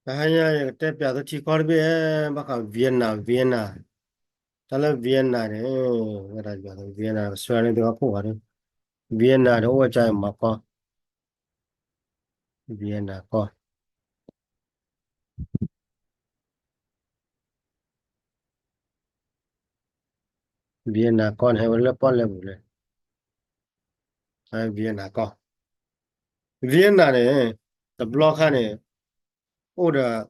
တဟါညါယကတဲပျးသုထံကီၢ်တဘ့ၣ်, ဘၣ်ဃး Vietnam, Vietnam, တၢ်လၢ Vietnam န့ၣ်, ဝဲဒၣ် Vietnam ကဆှၢန့ၢ်သုဟီၣ်ခိၣ်ဂီၤဒီး, Vietnam ဒီးအိၣ်ဝဲကၠါအမၤကီၢ်, Vietnam ကီၢ် Vietnam ကီၢ်န့ၣ် ဟဲဝဲလၢပီၣ်လဲၣ်ပူၤလဲၣ်, Vietnam ကီၢ်, Vietnam န့ၣ်, တဘျီခါန့ၣ်, အိၣ်ဒီး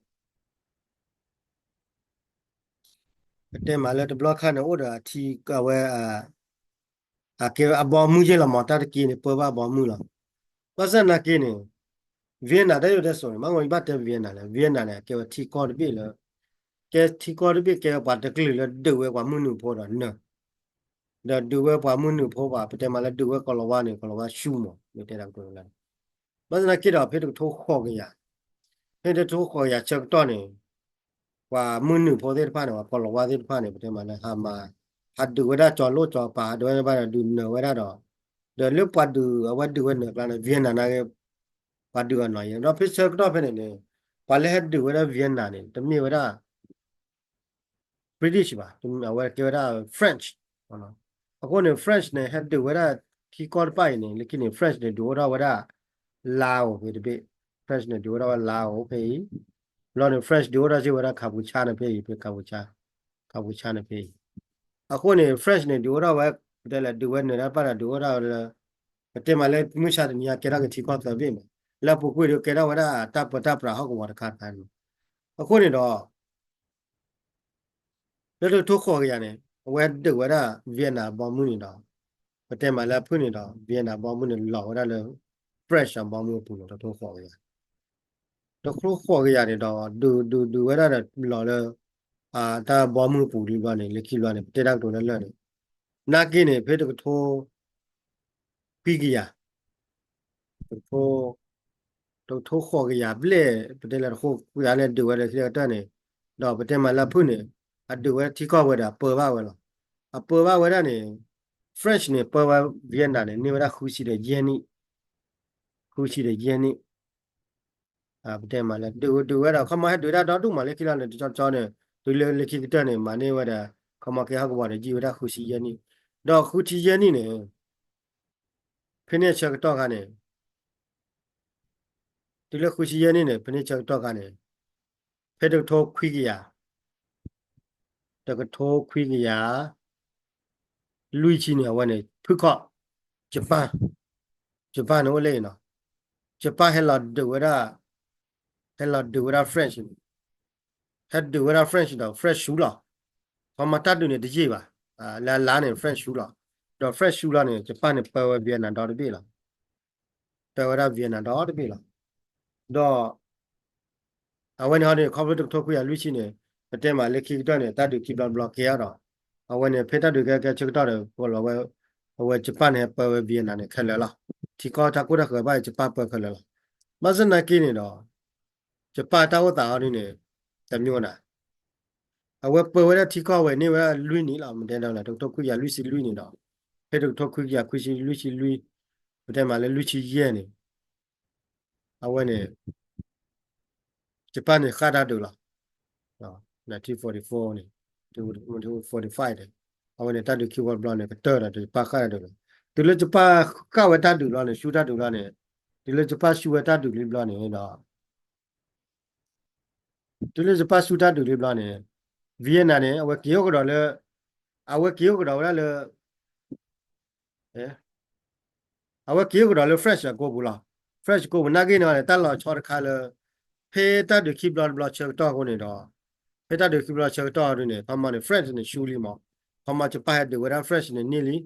ပတဲမးလၢတဘျီခါန့ၣ် အိၣ်ဒီးအထံကီၢ်ဝဲ, အကဲဝဲအဘီမုၢ်ယဲၢ်လီၤမး, တၢ်တက့ၢ်န့ၣ် ပၢဘၣ်အဘီမုၢ်လီၤ. ဘၣ်ဆၣ်နာ်က့န့ၣ်, Vietnam တၢ်ယိၤတဲစိၤန့ၣ် မ့ၢ်ဂီၤယဘၣ်တဲ Vietnam လဲၣ်, Vietnam န့ၣ် အကဲဝဲထံကီၢ်တဘ့ၣ်လၢ, ကဲထံကီၢ်တဘ့ၣ် ကဲဝဲပှၤတကလုာ်လၢဒုးဝဲပှၤမုၢ်နုာ်ဖိဒီးနၢၤ, ဒီးဒုးဝဲပှၤမုၢ်နုာ်ဖိပှၤ ပတဲမးလၢဒုးဝဲကီၤလၤဝါန့ၣ် ကီၤလၤဝါဆူမး မ့ၢ်တဲဒၣ်ကတိၤလၢ ဘၣ်ဆၣ်နာ်က့ဒီး ဖဲတကထိဃိးကယၤ, ဖဲတကထိဃိးကယၤဆၢကတီၢ်န့ၣ်, ပှၤမုၢ်နုာ်ဖိသ့ၣ်တဖၣ်န့ၣ် ပှၤကီၤလၤဝါသ့ၣ်တဖၣ်န့ၣ် ပတဲမးလၢဟးမၤ, ဟးဒုးဝဲဒၣ်ကၠီၤလိၣ်ကၠီၤပၤ ဟးဒုးဝဲဘၣ်ဒီးဒုးနၢၤဝဲဒၣ်ဒီး, ဒီးလၢပှၤဒုးအဝဲဒုးဝဲနၢၤကျါန့ၣ် Vietnam နာ်က့, ပှၤဒုးအီၤနီၤယဲ, ဒီးဖဲဆၢကတီၢ်ဖဲန့ၣ်န့ၣ်, ပှၤလၢဟဲဒုးဝဲဒၣ် Vietnam န့ၣ် တမ့ၢ်ဝဲဒၣ် British ဘၣ်, အဝဲကဲဝဲဒၣ် French, အဃိန့ၣ် French န့ၣ် ဟဲဒုးဝဲဒၣ်ထံကီၢ်တဖၣ်အံၤန့ၣ် လၢခံန့ၣ် French န့ၣ် ဒုးအိၣ်ထီၣ်ဝဲဒၣ် Lao ဖဲတဘ့ၣ်, French န့ၣ် ဒုးအိၣ်ထီၣ်ဝဲ Lao ဖဲအံၤ, ဘျီန့ၣ် French ဒုးအိၣ်ထီၣ်စ့ၢ်ဝဲဒၣ် Kampuchea န့ၣ်ဖဲအံၤ, ဖဲ Kampuchea, Kampuchea န့ၣ်ဖဲအံၤ, အဃိန့ၣ် French န့ၣ် ဒုးအိၣ်ထီၣ်ဝဲ, ပတဲလဲၣ် ဒုးဝဲနၢၤတၢ်ပၣ်ဒီး ဒုးအိၣ်ထီၣ်ဝဲလၢ, ပတဲမးလၢမုၢ်ဆါတနံၤအံၤ ကဲထီၣ်က့ၤထံကီၢ်သၢဘ့ၣ်မး, လၢအပူၤကွံာ်ဒီးကဲထီၣ်ဝဲဒၣ်တၢ်ပၢတၢ်ပြးဟီၣ်ကဝီၤတခါတခါန့ၣ်, အဃိန့ၣ်ဒီး လၢတကထိဃိးကယၤန့ၣ် အဝဲဒုးဝဲဒၣ် Vietnam အဘီမုၢ်န့ၣ်ဒီး, ပတဲမးလၢအဖုၣ်န့ၣ်ဒီး Vietnam အဘီမုၢ်န့ၣ် လီၤဝဲဒၣ်လၢ French အဘီမုၢ်အပူၤလီၤ တကထိဃိးကယၤ, တကထိဃိးကယၤန့ၣ်ဒီး ဒုးဒုးဒုးဝဲဒၣ်ဒီးလီၤလၢ တၢ်ဘီမုၢ်အပူၤလံဘျီန့ၣ် လၢခံဘျီန့ၣ် ပတဲတၢ်ကတိၤလၢလၢာ်န့ၣ်, နာ်က့န့ၣ် ဖဲတကထိ ခွံကယၤ, တကထိ, တကထိဃိးကယၤဘျဲၣ် ပတဲလၢတကထိခွံကယၤန့ၣ် ဒုးဝဲဒီးခံကတၢၢ်န့ၣ်, ဒီးပတဲမးလၢအဖုၣ်န့ၣ် အဒုးဝဲထံကီၢ်ဝဲဒီးအပၢဘၣ်ဝဲလီၤ. အပၢဘၣ်ဝဲဒၣ်န့ၣ် French န့ၣ် ပၢဝဲ Vietnam န့ၣ် န့ၢ်ဝဲဒၣ်ဃုဆံဒီးယဲၢ်နံၣ်, ဃုဆံဒီးယဲၢ်နံၣ် ပတဲမးလၢဒုးဒုးဝဲဒီး ခီမီဟဲဒုးတၢ်ဒီဒူၣ်မးလၢခံလီၤန့ၣ် တကၠီကၠီန့ၣ် တုၤလၢလၢခံကတၢၢ်န့ၣ် မၤန့ၢ်ဝဲဒီး ခီမီကဲဟီၣ်ကဝီၤဒီးယံာ်ဝဲဒၣ်ဃုဆံယဲၢ်နံၣ်, ဒီးဃုဆံယဲၢ်နံၣ်န့ၣ် ဖဲန့ၣ်ဆၢကတီၢ်ခါန့ၣ် တုၤလၢဃုဆံယဲၢ်နံၣ်န့ၣ် ဖဲန့ၣ်ဆၢကတီၢ်ခါန့ၣ် ဖဲတကထိခွံကယၤ တကထိခွံကယၤ လွံၢ်ဆံန့ၣ် အဝဲန့ၣ် ဖုၣ်ခီၣ် Japan, Japan န့ၣ်အိၣ်လၢအံၤနီၤ, Japan ဟဲလီၤဒုးဝဲဒၣ်, ဟဲလီၤဒုးဝဲဒၣ် French န့ၣ်, ဟဲဒုးဝဲဒၣ် French ဒီး French ဆူလီၤ. ခီမီတၢ်ဒုးန့ၣ်တယံာ်ဘၣ်, လၢအလါန့ၣ် French ဆူလီၤ, ဒီး French ဆူလီၤန့ၣ် Japan န့ၣ် ပၢဝဲ Vietnam ဒီတဘ့ၣ်လီၤ. ပၢဝဲဒၣ် Vietnam ဒီတဘ့ၣ်လီၤ. ဒီး အဝဲန့ၣ်ဟီဒ်န့ၣ် ခီဖျိတကထိခွံကယၤလွံၢ်ဆံန့ၣ် ပတဲမးလၢခံကတၢၢ်န့ၣ် တၢ်ဒုးခံဘျီတဘျီကဲအီၤဒီး အဝဲန့ၣ် ဖဲတၢ်ဒုးကဲကဲဆၢကတီၢ်ဒီး ပလီၤဝဲ, အဝဲ Japan န့ၣ် ဟဲပၢဝဲ Vietnam န့ၣ် ခဲလၢာ်လီၤ. ထံကီၢ်တၢ်ကိၢ်တၢ်ဂီၤဘၣ်အံၤ Japan ပၢခဲလၢာ်လီၤ. ဘၣ်ဆၣ်နာ်က့န့ၣ်ဒီး Japan တၢ်အိၣ်သးဟီဒ်န့ၣ် တမံၤနၤ အဝဲပၢဝဲဒၣ်ထံကီၢ်ဝဲန့ၢ်ဝဲဒၣ်လွံၢ်နံၣ်လီၤ. မ့ၢ်တဲဒီးလၢ တကထိခွံကယၤလွံၢ်ဆံလွံၢ်န့ၣ်ဒီး ဖဲတကထိခွံကယၤခွံဆံလွံၢ်ဆံလွံၢ် ပတဲမးလၢလွံၢ်ဆံယဲၢ်န့ၣ် အဝဲန့ၣ် Japan န့ၣ် ဃၣ်တၢ်ဒုးလီၤ. nineteen forty-four န့ၣ် forty-five န့ၣ် အဝဲန့ၣ် တၢ်ဒုးခံဘျီတဘျီန့ၣ် ကတၢၢ်ဒီး Japan ဃၣ်တၢ်ဒုးလီၤ. တုၤလၢ Japan ဃၣ်ဝဲတၢ်ဒုးလီၤန့ၣ် ဆူတၢ်ဒုးလီၤန့ၣ် တုၤလၢ Japan ဆူဝဲတၢ်ဒုးလံဘျီန့ၣ်ဒီး တုၤလၢ Japan ဆူတၢ်ဒုးလံဘျီန့ၣ် Vietnam န့ၣ် အဝဲက့ၤအိၣ်ကဒီးလၢ အဝဲက့ၤအိၣ်ကဒီးဝဲဒၣ်လၢ အဝဲက့ၤအိၣ်ကဒီးလၢ French အကိာ်ပူၤလီၤ. French ကိာ်ပူၤနာ်က့န့ၣ် တၢ်လီၤဆီတခါလၢ ဖဲတၢ်ဒုးခံဘျီတဘျီဆၢကတီၢ်အဃိန့ၣ်ဒီး ဖဲတၢ်ဒုးခံဘျီဆၢကတီၢ်အဃိန့ၣ် ခီမီန့ၣ် French န့ၣ် ဆူလံမး. ခီမီ Japan ဟဲဒုးဝဲဒၣ် French န့ၣ်န့ၢ်လံ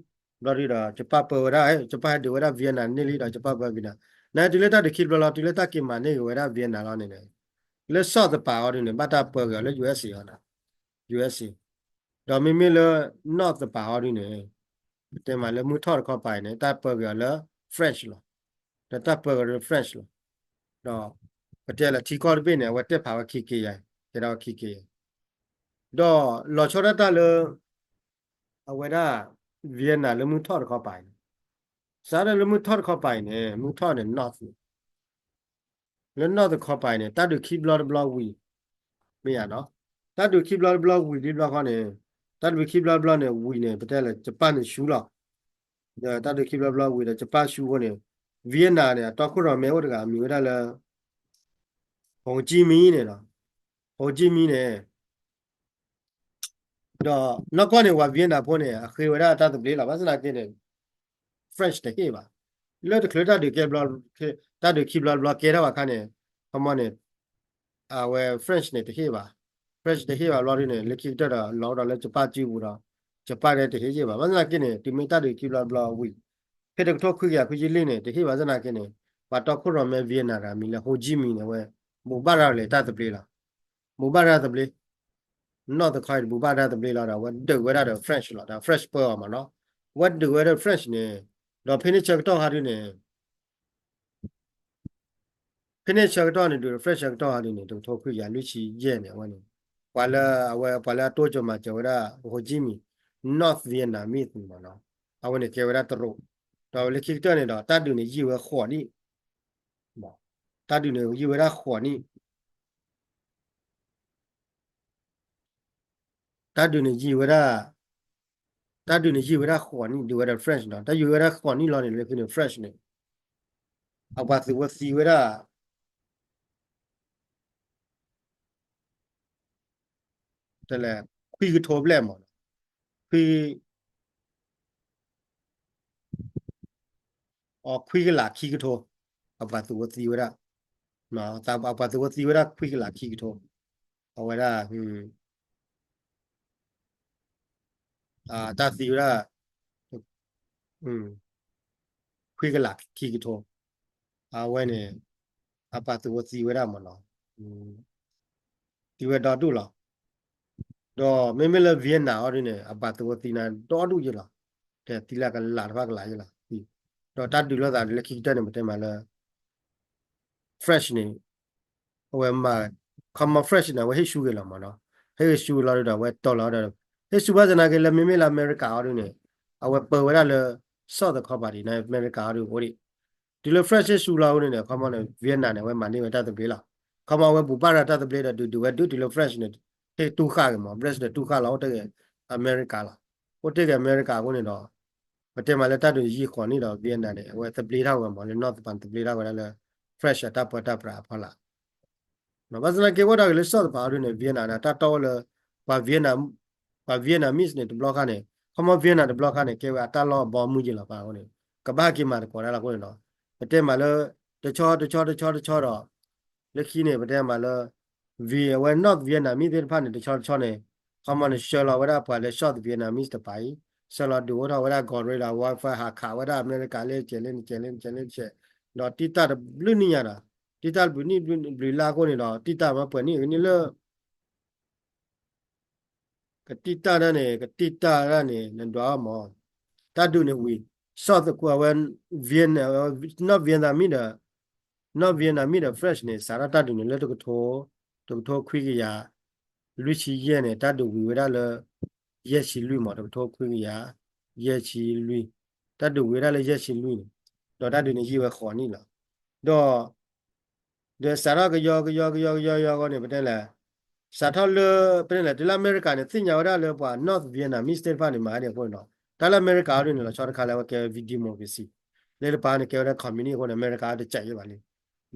ဘျီဒုဒီး Japan ပၢဝဲဒၣ် Japan ဟဲဒုးဝဲဒၣ် Vietnam န့ၢ်လံဒီး Japan ပၢ Vietnam နတုၤလၢတၢ်ဒုးခံဘျီလီၤ တုၤလၢတၢ်က့ၤမၤန့ၢ်က့ၤဝဲဒၣ် Vietnam လီၤန့ၣ် လၢ south တပၤအီၤဒ်န့ၣ် ဘၣ်တၢ်ပၢက့ၤအီၤလၢ USA အီၤ USA ဒီးမ့မ့ၢ်လၢ north တပၤအီၤဒ်န့ၣ် ပတဲမးလၢမုၢ်ထီၣ်တခီပၤအံၤန့ၣ် တၢ်ပၢက့ၤအီၤလၢ French လီၤ. ဒီးတၢ်ပၢက့ၤအီၤလၢ French လီၤ. ဒီး ပတဲလၢထံကီၢ်တဘ့ၣ်န့ၣ် အဝဲတဲဖးဝဲခံကယၤ, ကဲဒၣ်ဝဲခံကယၤ. ဒီးလီၤဆီဒၣ်တၢ်လၢ အဝဲဒၣ် Vietnam လၢမုၢ်ထီၣ်တခီပၤအံၤန့ၣ်, စးထီၣ်လၢမုၢ်ထီၣ်တခီပၤအံၤန့ၣ် မုၢ်ထီၣ်န့ၣ် north န့ၣ် လၢ North Korea န့ၣ် တၢ်ဒုးခံဘျီတဘျီဝံၤ မ့ၢ်ဧါနီၤ, တၢ်ဒုးခံဘျီတဘျီဝံၤဒ်ဘျီဃီန့ၣ်, တၢ်ဒုးခံဘျီတဘျီန့ၣ်ဝံၤန့ၣ် ပတဲလၢ Japan န့ၣ်ဆူလီၤ. ဒီးတၢ်ဒုးခံဘျီတဘျီဝံၤဒီး Japan ဆူအဃိန့ၣ် Vietnam န့ၣ် အတီခိၣ်ရိၣ်မဲအိၣ်တဂၤ အမံၤဝဲဒၣ်လၢ Ho Chi Minh န့ၣ်လီၤ. Ho Chi Minh န့ၣ် ဒီးနီၢ်ကီၢ်န့ၣ် ပှၤ Vietnam ဖိန့ၣ် အဃ့ဝဲဒၣ်တၢ်သဘျ့လီၤ. ဘၣ်ဆၣ်သနာ်က့န့ၣ် French တဟ့ၣ်ဘၣ်. လၢတချုးတၢ်ဒုးကဲဘျီ, တၢ်ဒုးခံဘျီတဘျီကဲထီၣ်ဘၣ်အခါန့ၣ်, ခီမီန့ၣ် အဝဲ French န့ၣ်တဟ့ၣ်ဘၣ်. French တဟ့ၣ်ဘၣ်ဘျီဒ်န့ၣ် လၢခံကတၢၢ်ဒီးလီၤဒီးလၢ Japan စုပူၤဒီး Japan န့ၣ်တဟ့ၣ်ယ့ၢ်ဘၣ်. ဘၣ်ဆၣ်သနာ်က့န့ၣ် တုၤမ့ၢ်တၢ်ဒုးခံဘျီတဘျီဝံၤ ဖဲတကထိခွံကယၤခွံဆံလွံၢ်န့ၣ် တဟ့ၣ်ဘၣ်ဆၣ်သနာ်က့န့ၣ် ပှၤတီခိၣ်ရိၣ်မဲ Vietnam တဂၤမံၤလၢ Ho Chi Minh န့ၣ် အဝဲ ဘိးဘၣ်ရၤလီၤတၢ်သဘျ့လီၤ. ဘိးဘၣ်ရၤသဘျ့ နီၢ်သခီအံၤတဘူၣ်ဘၣ်တၢ်သဘျ့လီၤဒီး အဝဲဒုးဝဲဒၣ်ဒီး French လီၤ. ဒီး French ပၢအီၤမးနီၤ, အဝဲဒုးဝဲဒၣ် French န့ၣ်, ဒီးဖဲန့ၣ်ဆၢကတီၢ်ဟီဒုန့ၣ်, ဖဲန့ၣ်ဆၢကတီၢ်န့ၣ် ဒုးဒီး French ဆၢကတီၢ်ဟီဒုန့ၣ် တကထိခွံကယၤလွံၢ်ဆံယဲၢ်န့ၣ် အဝဲန့ၣ်, ပှၤလၢအဝဲ ပှၤလၢအတိစၢၤမၤစၢၤဝဲဒၣ် Ho Chi Minh North Vietnamese မးနီၤ, အဝဲန့ၣ် ကဲဝဲဒၣ်တရူး, ဒီးလၢခံကတၢၢ်န့ၣ်ဒီး တၢ်ဒုးန့ၣ်ယံာ်ဝဲဃိးနံၣ်, တၢ်ဒုးန့ၣ်ယံာ်ဝဲဒၣ်ဃိးနံၣ် တၢ်ဒုးန့ၣ်ယံာ်ဝဲဒၣ်, တၢ်ဒုးန့ၣ်ယံာ်ဝဲဒၣ်ဃိးနံၣ် ဒုးဝဲဒၣ် French နီၤ, တၢ်ယံာ်ဝဲဒၣ်ဃိးနံၣ်လီၤန့ၣ် လၢခံန့ၣ် French န့ၣ်, အပှၤသုးဖိသံဝဲဒၣ် တလဲၤ ခွံကထိဘျဲၣ်မး, ခွံ အခွံကလးခံကထိ, အပှၤသုးဖိသံဝဲဒၣ်, အပှၤသုးဖိသံဝဲဒၣ်ခွံကလးခံကထိ, အဝဲဒၣ် တၢ်သံဝဲဒၣ် ခွံကလးခံကထိ, အဝဲန့ၣ် အပှၤသုးဖိသံဝဲဒၣ်မးနီၤ, သံဝဲဒီဒူၣ်လီၤ. ဒီးမ့မ့ၢ်လၢ Vietnam အီၤဒ်န့ၣ် အပှၤသုးဖိသံန့ၣ်ဒီဒူၣ်ယဲၢ်လီၤ, တဲသံလၢကလးတဖၣ်ကလးယဲၢ်လီၤ. ဒီးတၢ်ဒုးလိာ်သးလၢခံကတၢၢ်န့ၣ် ပတဲမးလၢ French န့ၣ် အဝဲမၤ ခီမီ French န့ၣ် အဝဲဟ့ၣ်ဆူၣ်က့ၤလီၤမးနီၤ, ဟ့ၣ်ဆူၣ်လီၤဒီး အဝဲတီၢ်လီၤဒီး ဟ့ၣ်ဆူၣ်ဘၣ်သနာ်က့လၢ မ့မ့ၢ်လၢအမဲရကၤအီၤဒ်န့ၣ် အဝဲပၢဝဲဒၣ်လၢ South ခီပၤဒံးန့ၣ် အမဲရကၤအီၤဒ်အိၣ်ဒံး, တုၤလၢ French ဟ့ၣ်ဆူၣ်လီၤအဃိန့ၣ် ခီမီန့ၣ် Vietnam န့ၣ် အဝဲမၤန့ၢ်ဝဲတၢ်သဘျ့လီၤ. ခီမီအဝဲဘူၣ်ဘၣ်ရၤတၢ်သဘျ့ဒီး ဒုးဒုးဝဲဒုးတုၤလၢ French န့ၣ် ဟ့ၣ်တူၢ်ဃာ်က့ၤမး Brest ဒီးတူၢ်ဃာ်လီၤ အိၣ်တ့ၢ်ဂ့ၤအမဲရကၤလီၤ. အိၣ်တ့ၢ်ဂ့ၤအမဲရကၤအဃိန့ၣ်ဒီး ပတဲမးလၢတၢ်ဒုးယံာ်ဃိးနံၣ်ဒီး Vietnam န့ၣ် အဝဲသဘျ့ထီၣ်ဝဲမး လၢ North တပၤန့ၣ် သဘျ့ထီၣ်ဝဲဒၣ်လၢ French အတၢ်ပၢတၢ်ပြးအဖီလာ် ဘၣ်ဆၣ်သနာ်က့ အိၣ်ဒၣ်ဂ့ၤလၢ South တပၤအီၤဒ်န့ၣ် Vietnam န့ၣ် တၢ်တီဝဲလၢ ပှၤ Vietnam, ပှၤ Vietnamese န့ၣ် တဘျီခါန့ၣ် ခီမီ Vietnam တဘျီခါန့ၣ် ကဲဝဲအတၢ်လီၢ်အဘီအမုၢ်ယဲၢ်လီၤ ပှၤအဃိန့ၣ် ကဘၣ်ဟဲက့ၤမၤသကိးတၢ်လီၤအဃိန့ၣ်ဒီး ပတဲမးလၢ တဆီ တဆီ တဆီ တဆီဒီး လၢခံန့ၣ် ပတဲမးလၢ Viet အဝဲ North Vietnamese သ့ၣ်တဖၣ်န့ၣ် တဆီတဆီန့ၣ် ခီမီန့ၣ် ဆှၢလီၤဝဲဒၣ်ပှၤလၢ South Vietnamese တပၤအံၤ ဆှၢလီၤဒုးအိၣ်ထီၣ်ဝဲဒၣ် guerrilla warfare ဟးခးဝဲဒၣ်အမဲရကၤလၢကဲးလၢနကဲးလၢနကဲးလၢနကဲး ဒီးတံၢ်တၢ်တဘျုးနံၣ်ညါဒီး တံၢ်တၢ်တဘျုးနံၣ်ဘျုးလါအဃိန့ၣ်ဒီး တံၢ်တၢ်မ့ၢ်ပှဲၤနံၣ်အံၤန့ၣ်လၢ ကတံၢ်တၢ်ဒၣ်န့ၣ် ကတံၢ်တၢ်ဒၣ်န့ၣ် နဒွးအီၤမး တၢ်ဒုးန့ၣ်ဝံၤ South ကွၢ်ဝဲ Vietnam, North Vietnamese ဒီး North Vietnamese ဒီး French န့ၣ် စးထီၣ်တၢ်ဒုးန့ၣ်လၢတကထိ တကထိခွံကယၤ လွံၢ်ဆံယဲၢ်န့ၣ် တၢ်ဒုးဝံၤဝဲဒၣ်လၢ ယဲၢ်ဆံလွံၢ်မး တကထိခွံကယၤ ယဲၢ်ဆံလွံၢ် တၢ်ဒုးဝံၤဝဲဒၣ်လၢယဲၢ်ဆံလွံၢ်န့ၣ် ဒီးတၢ်ဒုးန့ၣ်ယံာ်ဝဲဃိးနံၣ်လီၤ. ဒီး ဒီးစးထီၣ်ကယီကယီကယီကယီကယီအဂီၢ်န့ၣ် ပတဲလဲၣ် စးထီၣ်လၢ ပတဲလဲၣ် တုၤလၢအမဲရကၤန့ၣ် သ့ၣ်ညါဝဲဒၣ်လၢပှၤ North Vietnamese သ့ၣ်တဖၣ်န့ၣ် မၤဒ်အဃိန့ၣ်ဒီး တၢ်လၢအမဲရကၤအီၤဒ်န့ၣ် လီၤဆီတခါလၢအဝဲကဲ democracy လၢတပၤန့ၣ် ကဲဝဲဒၣ် communist အဃိန့ၣ် အမဲရကၤအီၤတကးယဲၢ်ဘၣ်လံ ဒီး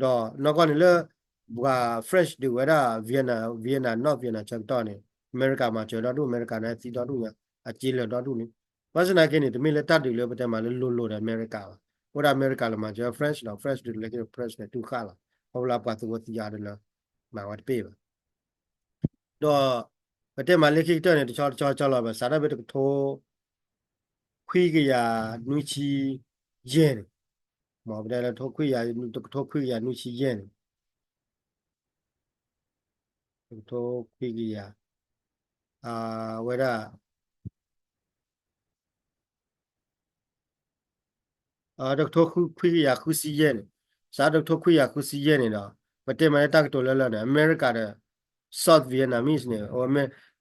နီၢ်ကီၢ်န့ၣ်လၢ ပှၤ French ဒုးဝဲဒၣ် Vietnam, Vietnam, North Vietnam ဆၢကတီၢ်န့ၣ် အမဲရကၤမၤစၢၤဒီဒူၣ် အမဲရကၤန့ၣ်သံဒီဒူၣ်ညါ အစ့လၢာ်ဒီဒူၣ်န့ၣ် ဘၣ်ဆၣ်သနာ်က့န့ၣ် တမ့ၢ်လၢတၢ်ဒုးလၢပတဲမးလၢလိၤလိၤဒီးအမဲရကၤဘၣ် အိၣ်ဒၣ်အမဲရကၤလၢမၤစၢၤ French ဒီး French ဒုးလၢ French န့ၣ်တူၢ်ဃာ်လီၤ ခီဖျိလၢပှၤသုးဖိသံအီၤဒ်လၢ မၤဝဲတပ့ၢ်ဘၣ် ဒီး ပတဲမးလၢခံကတၢၢ်န့ၣ် တဆီတဆီတဆီလီၤ ဘၣ်စးထီၣ်ဖဲတကထိ ခွံကယၤနွံဆံယဲၢ်န့ၣ် မ်ပတဲလၢ တကထိခွံကယၤ တကထိခွံကယၤနွံဆံယဲၢ်န့ၣ် တကထိခွံကယၤ အဝဲဒၣ် တကထိခွံကယၤဃုဆံယဲၢ်န့ၣ် စးတကထိခွံကယၤဃုဆံယဲၢ်န့ၣ်ဒီး ပတဲမးလၢတၢ်ကတိၤလၢလၢန့ၣ် အမဲရကၤဒီး South Vietnamese န့ၣ် အဝဲ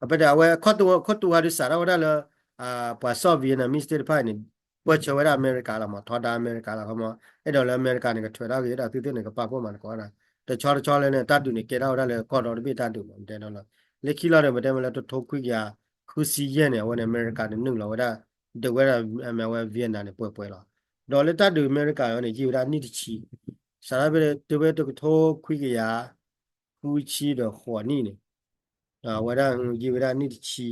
အဝဲခိၣ်တူာ်ဟးဒုးစးထီၣ်ဝဲဒၣ်လၢ ပှၤ South Vietnamese သ့ၣ်တဖၣ်န့ၣ် ပၢၢ်ဆၢဝဲဒၣ်အမဲရကၤလီၤမး ထီဒါအမဲရကၤလီၤ ခီမး အဲၣ်ဒိးလၢအမဲရကၤန့ၣ် ကထွဲးထီၣ်ဂ့ၤဒီးသုသ့ၣ်န့ၣ် ကပာ်ဖှိၣ်မၤသကိးဝဲဒၣ် တဆီတဆီလၢန့ၣ် တၢ်ဒုးန့ၣ် ကဲထီၣ်ဝဲဒၣ်လၢကီၢ်ဒီတဘ့ၣ်တၢ်ဒုးမး တဲလီၤ. လၢခံလီၤဒီး ပတဲမ့ၢ်လၢတကထိခွံကယၤဃုဆံယဲၢ်န့ၣ် အဝဲန့ၣ် အမဲရကၤန့ၣ် နုာ်လီၤဝဲဒၣ် ဒုးဝဲဒၣ် အမ့ၢ်ဝဲ Vietnam န့ၣ် ပှဲၤပှဲၤလီၤ. ဒီးလၢတၢ်ဒုးအမဲရကၤအံၤန့ၣ် ယံာ်ဝဲဒၣ်နံၣ်တဆံ, စးထီၣ်ဖဲတဲဝဲတကထိခွံကယၤ ဃုဆံဒီးဃိးနံၣ်န့ၣ်, အဝဲဒၣ်ယံာ်ဝဲဒၣ်နံၣ်တဆံ,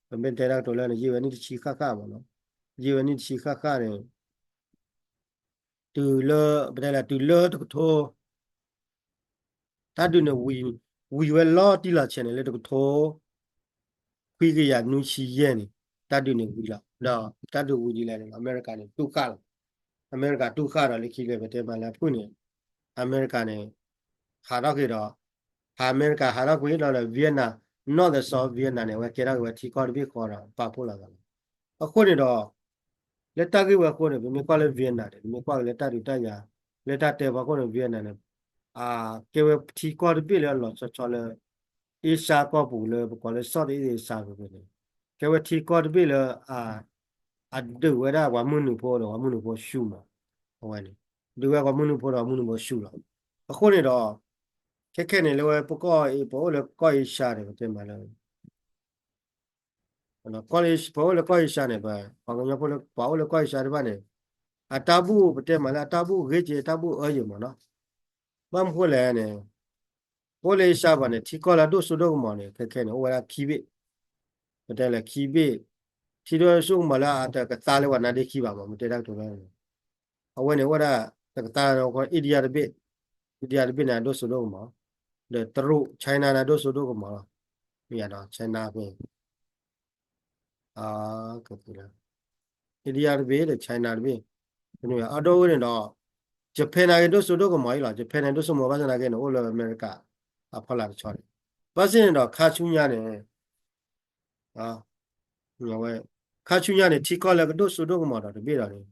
ပမ့ၢ်တဲတၢ်ကတိၤလၢန့ၣ် ယံာ်ဝဲနံၣ်တဆံဃၣ်ဃၣ်မးနီၤ, ယံာ်ဝဲနံၣ်တဆံဃၣ်ဃၣ်န့ၣ် တုၤလၢ ပတဲလၢ တုၤလၢတကထိ တၢ်ဒုးန့ၣ်ဝံၤ, ဝံၤဝဲလီၤတံၢ်လီၤဆဲးန့ၣ် လၢတကထိ ခွံကယၤနွံဆံယဲၢ်န့ၣ် တၢ်ဒုးန့ၣ်ဝံၤလီၤ. ဒီးတၢ်ဒုးဝံၤဒ်လဲၣ်န့ၣ် အမဲရကၤန့ၣ် တူၢ်ဃၣ်လီၤ. အမဲရကၤတူၢ်ဃၣ်ဒီး လၢခံလၢပတဲမးလၢအဖုၣ်န့ၣ် အမဲရကၤန့ၣ် ဟးထီၣ်က့ၤဒီး ဟးအမဲရကၤဟးထီၣ်ကွံာ်ဒီးလၢ Vietnam, North and South Vietnam န့ၣ် အဝဲကဲထီၣ်က့ၤဝဲထံကီၢ်တဘ့ၣ်ဃီဒီး ပာ်ဖှိၣ်လီၤသးလီၤ. အဃိန့ၣ်ဒီး လၢတၢ်ဂ့ၢ်ဝဲအဃိန့ၣ် ပမ့ၢ်ကွၢ်လၢ Vietnam န့ၣ် ပမ့ၢ်ကွၢ်က့ၤလၢတၢ်ဒုးတၢ်ယၤ လၢတၢ်တဲဖီခိၣ်န့ၣ် Vietnam န့ၣ် ကဲဝဲထံကီၢ်တဘ့ၣ်လၢအလီၤဆီဆီလၢ Asia ကီၢ်ပူၤလၢပကိးလၢ Southeast Asia ပူၤန့ၣ် ကဲဝဲထံကီၢ်တဘ့ၣ်လၢ အဒုးဝဲဒၣ်ပှၤမုၢ်နုာ်ဖိဒီးပှၤမုၢ်နုာ်ဖိဆူၣ်မး, အဝဲန့ၣ် ဒုးဝဲပှၤမုၢ်နုာ်ဖိဒီးပှၤမုၢ်နုာ်ဖိဆူၣ်လီၤ. အဃိန့ၣ်ဒီး ခဲခဲန့ၣ်လၢဝဲပကီၢ်အံၤ ပအိၣ်လၢကီၢ်အ့ရှါန့ၣ် ပတဲမးလၢ ကီၢ်အ့ရှါ ပအိၣ်လၢကီၢ်အ့ရှါန့ၣ် ပ ပှၤကညီဖိလၢပှၤအိၣ်လၢကီၢ်အ့ရှါတဖၣ်န့ၣ် အတၢ်ဘူၣ် ပတဲမးလၢအတၢ်ဘူၣ်ဂ့ၤက့ၤ တၢ်ဘူၣ်အၢယံၤမးနီၤ. ဘၣ်မနုၤဃိလဲၣ်န့ၣ် ပအိၣ်လၢအ့ရှါဘၣ်န့ၣ် ထံကီၢ်လၢအဒိၣ်စိဒိၣ်ကမီၤန့ၣ် ခဲခဲန့ၣ် အိၣ်ဝဲဒၣ်ခံဘ့ၣ်, ပတဲလၢခံဘ့ၣ်, ထံဒိၣ်စိကမီၤလၢအတကသါလၢပှၤနါဒ့ခံဘၣ်မး ပတဲတၢ်ကတိၤလၢ အဝဲန့ၣ်အိၣ်ဝဲဒၣ် တကသါ India တဘ့ၣ်, India တဘ့ၣ်န့ၣ် အဒိၣ်စိဒိၣ်ကမီၤ, ဒီးတရူး China န့ၣ် အဒိၣ်စိဒိၣ်ကမီၤလီၤ. မ့ၢ်ယါဒီး China ဖဲ India တဘ့ၣ်ဒီး China တဘ့ၣ်, အဒိၣ်ဝဲန့ၣ်ဒီး Japan န့ၣ်က့ၤဒိၣ်စိဒိၣ်ကမီၤအံၤလီၤ. Japan န့ၣ် ဒိၣ်စိကမီၤဘၣ်ဆၣ်သနာ်က့န့ၣ် အိၣ်လၢအမဲရကၤအဖီလာ်တဆီန့ၣ်, ဘၣ်ဆၣ်န့ၣ်ဒီး ခါဆူညါန့ၣ် ဝဲ ခါဆူညါန့ၣ် ထံကီၢ်လၢကဒိၣ်စိဒိၣ်ကမီၤဒီးတဘ့ၣ်ဒီးန့ၣ်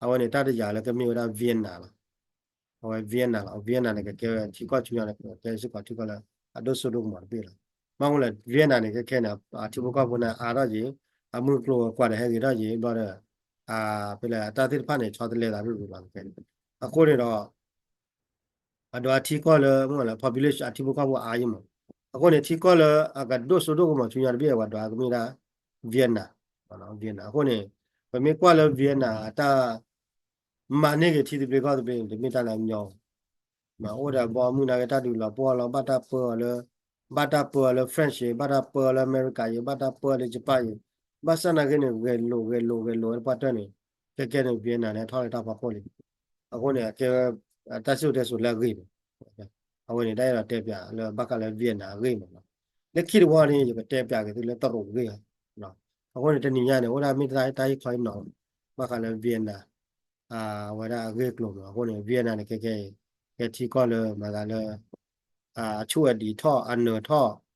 အဝဲန့ၣ်တၢ်တယာ်လၢကမ့ၢ်ဝဲဒၣ် Vietnam လီၤ. အဝဲ Vietnam လီၤ. Vietnam န့ၣ် ကကဲဝဲထံကီၢ်ဆူညါန့ၣ် ကကဲစ့ၢ်ကီးထံကီၢ်လၢအဒိၣ်စိဒိၣ်ကမီၤတဘ့ၣ်လီၤ. ဘၣ်မနုၤလဲၣ် Vietnam န့ၣ် ခဲခဲန့ၣ် အထံဖိကီၢ်ဖိန့ၣ်အါထီၣ်က့ၤ, အမုၢ်ကျိၤဝဲၤကွာ်န့ၣ်ဟဲဂ့ၤထီၣ်က့ၤ ဘျီဒီး ဖဲလဲၣ် အတၢ်သ့ၣ်တဖၣ်န့ၣ် ဆီတလဲသးရူၢ်ရူၢ်လီၤ. အဃိန့ၣ်ဒီး ပှၤဒွးထံကီၢ်လၢ မ့ၢ်လၢ population အထံဖိကီၢ်ဖိအါယံၤမး. အဃိန့ၣ် ထံကီၢ်လၢအကဒိၣ်စိဒိၣ်ကမီၤဆူညါတဘ့ၣ် ပှၤဒွးကမ့ၢ်ဒၣ် Vietnam, Vietnam. အဃိန့ၣ် ပမ့ၢ်ကွၢ်လၢ Vietnam အတၢ်မၤန့ၢ်က့ၤထံသဘျ့ကီၢ်သဘျ့န့ၣ် တမ့ၢ်တၢ်လၢအညီ မ့ၢ်အိၣ်ဒီးဘီမုၢ်နၤက့ၤတၢ်ဒုးလီၤပှီၢ်လီၤ ဘၣ်တၢ်ပၢအီၤလၢ, ဘၣ်တၢ်ပၢအီၤလၢ French ယံၤ ဘၣ်တၢ်ပၢအီၤလၢအမဲရကၤယံၤ ဘၣ်တၢ်ပၢအီၤလၢယပၣ်ယံၤ, ဘၣ်ဆၣ်သနာ်က့န့ၣ် ဂဲၤလိာ်ဂဲၤလိာ်ဂဲၤလိာ်ဝဲတပှၢ်တၢၢ်န့ၣ် ကဲကဲန့ၣ် Vietnam န့ၣ် ထီၣ်လၢတၢ်ဖီခိၣ်လံ. အဃိန့ၣ် အကဲဝဲ တၢ်စံၣ်စိၤတဲစိၤလၢအဂ့ၤန့ၣ် အဝဲန့ၣ် တၢ်အဲၣ်ဒိးတဲပၠးလၢဘၣ်ဃးလၢ Vietnam အဂ့ၢ်မးလီၤ. လၢခံတဝီန့ၣ် ယကတဲပၠးက့ၤသုလၢတရူးအဂ့ၢ်လီၤ. အဃိန့ၣ် တနံၤညါန့ၣ် အိၣ်ဒၣ်မ့ၢ်တၢ်ဟ့ၣ်ခီဟ့ၣ်နီၤ ဘၣ်ဃးလၢ Vietnam အဝဲဒၣ်အဂ့ၢ်အကျိၤမး. အဃိန့ၣ် Vietnam န့ၣ် ကဲကဲ ကဲထံကီၢ်လၢမၤသးလၢ အဆူၣ်အဒံးထီၣ် အနၢၤထီၣ်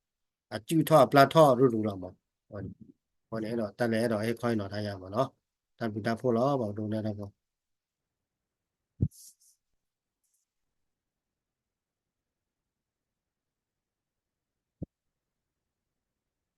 အစုၣ်ထီၣ်အပျၢ်ထီၣ်ရူၢ်ရူၢ်လီၤမး. အဃိန့ၣ် အဲၣ်ဒိးတၢ်လဲၤအဲၣ်ဒိးဟ့ၣ်ခီဟ့ၣ်နီၤတၢ်ယါမးနီၤ. တၢ်ဘျုးတၢ်ဖှိၣ်လီၤ ပှၤကဒိကနၣ်တၢ်ဖိ